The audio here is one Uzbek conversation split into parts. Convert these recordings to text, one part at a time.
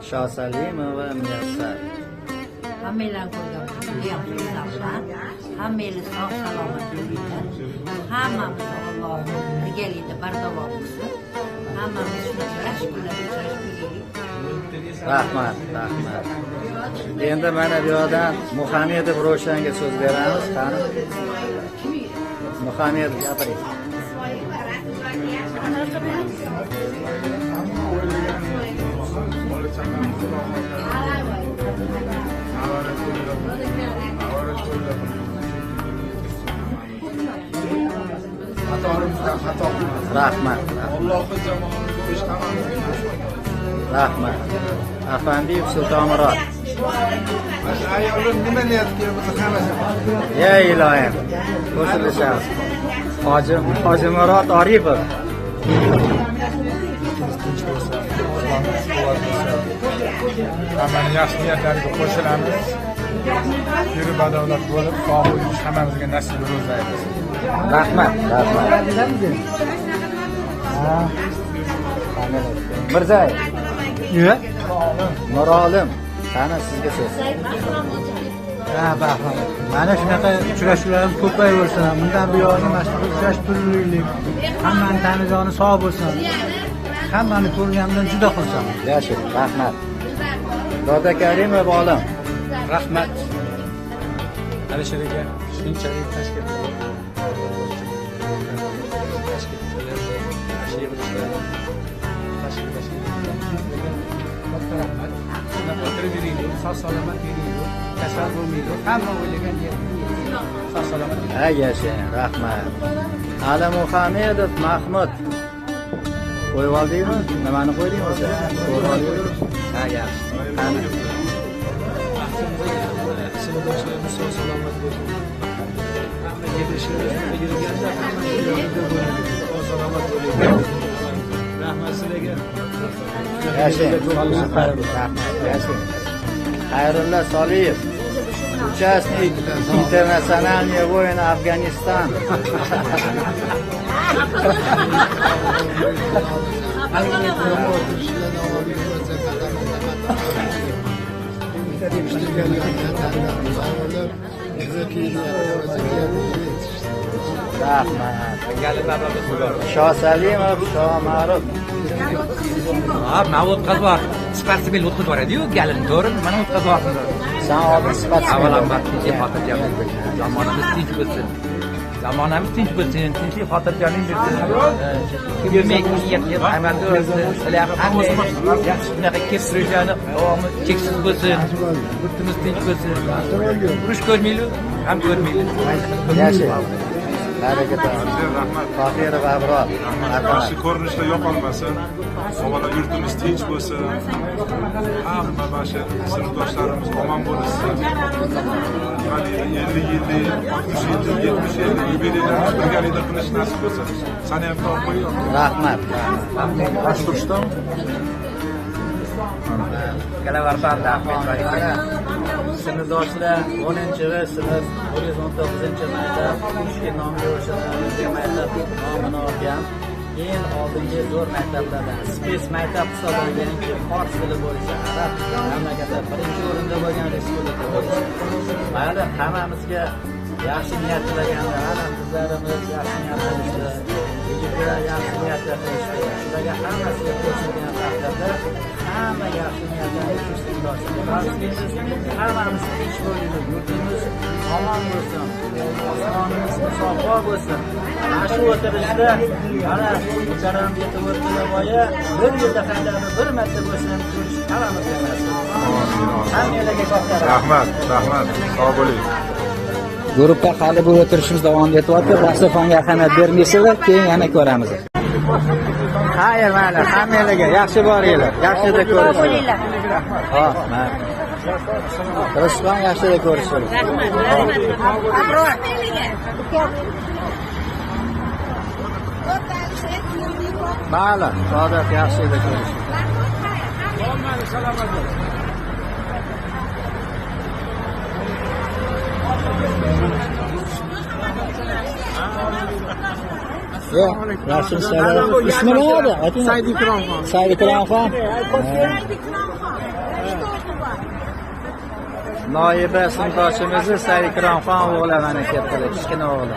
Shosalimova Muyassar. Hammanglarni ko'rgan judayam xursandman. Hammanglar sog' salomat bo'linglar. Hammamizni Allohim birgalikda bardavom qilsin. Hammamiz shunaqa yaxshi kunlarda uchrashib yuraylik. Rahmat, rahmat. Endi mana bu yoqdan Muhammedov Ro'shanga so'z beramiz. Qani? Muhammedov gapiring. Xatorimizdan xato qilmasin. Rahmat. Allohning jamolini ko'rish hammamizga nasib etsin. Rahmat. Afandiyev Sultonmurod. Ayollar nima niyat qilsa hammasi. Ey ilohim. Qo'shilishamiz. Hojimurod Oripov. Hammani yaxshi niyatlariga qo'shilamiz. Yuri badavlat bo'lib, sog' yurish hammamizga nasib ro'za aylasin. Rahmat, rahmat. Mirzayev. Nurolim, qani sizga so'z. Ha, bahrom. Mana shunaqa uchrashuvlarimiz ko'payaversin. Bundan buyog'ini mana shunaqa uchrashib turaylik. Hammani tani joni sog' bo'lsin. Hammani ko'rganimdan juda xursandman. Yaxshi, rahmat. Doda Karimov olim. Rahmat. Alisher aka shunchalik tashkil qilib, katta rahmat. Shunaqa o'tirib yuringlar, sog' salomat yuringlar, kasal bo'lmanglar, hamma o'ylagan niyatiga yetsin. Sog' salomat yuringlar. Ha, yashang, rahmat. Ali Muhammedov Mahmud. Qo'yib oldingmi? Nimani qo'yding o'zi? Qo'yib oldingmi? Ha, yaxshi. Qani? Sinfdoshlarimiz sog' salomat bo'lsin. Hamma kelishlarida yurganda hamma yerda bo'ladi. Sog' salomat bo'linglar. Rahmat sizlarga. Yashang. Rahmat, yashang. Xayrulla Soliyev. Участник интернациональной войны Афганистан. Rahmat. Shosalimov Shoma'ruf. Ha, men o'tkazib, sportsmen o'tkazib yuboradi-yu, galin, to'g'rimi? Mana o'tkazib yubordim. Sen oldin sportsmen. Avvalambor tinchlik xotirjamlik bo'lsin. Zamonamiz tinch bo'lsin. Zamonamiz tinch bo'lsin, tinchlik xotirjamlik bersin. Kim niyat qilib amalga oshsin. Sizlar qanday yaxshi shunaqa kelib turishlarni davomi cheksiz bo'lsin. Yurtimiz tinch bo'lsin. Urush ko'rmaylik, ham ko'rmaylik. Yaxshi. Baraka toping. Rahmat. Tohirov Abror. Yaxshi ko'rinishlar yo'qolmasin. Avvalo yurtimiz tinch bo'lsin. Hamma mana shu sinfdoshlarimiz omon bo'lsin. Nima deydi, 50 yillik, 60 yillik, 70 yillik yubileylarimiz birgalikda qilish nasib bo'lsin. Sani ham topib qo'y. Rahmat. Rahmat. Sinfdoshlar 10-V sinf 119-maktab Pushkin nomli o'sha maktab nomini olgan eng oldingi zo'r maktablardan spets maktab hisoblanganki, fors tili bo'yicha arab mamlakatda birinchi o'rinda bo'lgan respublika bo'yicha. Mayli, hammamizga yaxshi niyat tilaganda, ana qizlarimiz yaxshi niyat qilishdi, yigitlar yaxshi niyatlar qilishdi. Shularga hammasiga qo'shilgan taqdirda hamma yaxshi niyatlarni hammamiz tinch bo'laylik, yurtimiz omon bo'lsin, osmonimiz musaffo bo'lsin. Mana shu o'tirishda mana Mukarram yetib o'tdilar boya, bir yilda qaytarib bir marta bo'lsa ham ko'rish hammamizga nasib. Hammanglarga katta rahmat, rahmat. Sog' bo'ling. Guruhda hali bu o'tirishimiz davom etyapti. Dasturxonga ahamiyat bermaysizlar, keyin yana ko'ramiz. Xayr, mayli, hammanglarga yaxshi boringlar. Yaxshida ko'rishinglar. Ha, mayli. Rishton yaxshida ko'rishinglar. Rahmat, rahmat. Abror. Mayli, Sodiq yaxshida ko'rishinglar. Salomat bo'ling. Yo'q, yaxshimisizlar? Ismi nima edi? Ayting. Said Ikromxon. Said Ikromxon. Noiba sinfdoshimizni Said Ikromxon o'g'li mana ketdilar, kichkina o'g'li.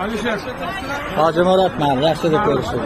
Alisher. Hojimurod mana yaxshi deb ko'rishdi.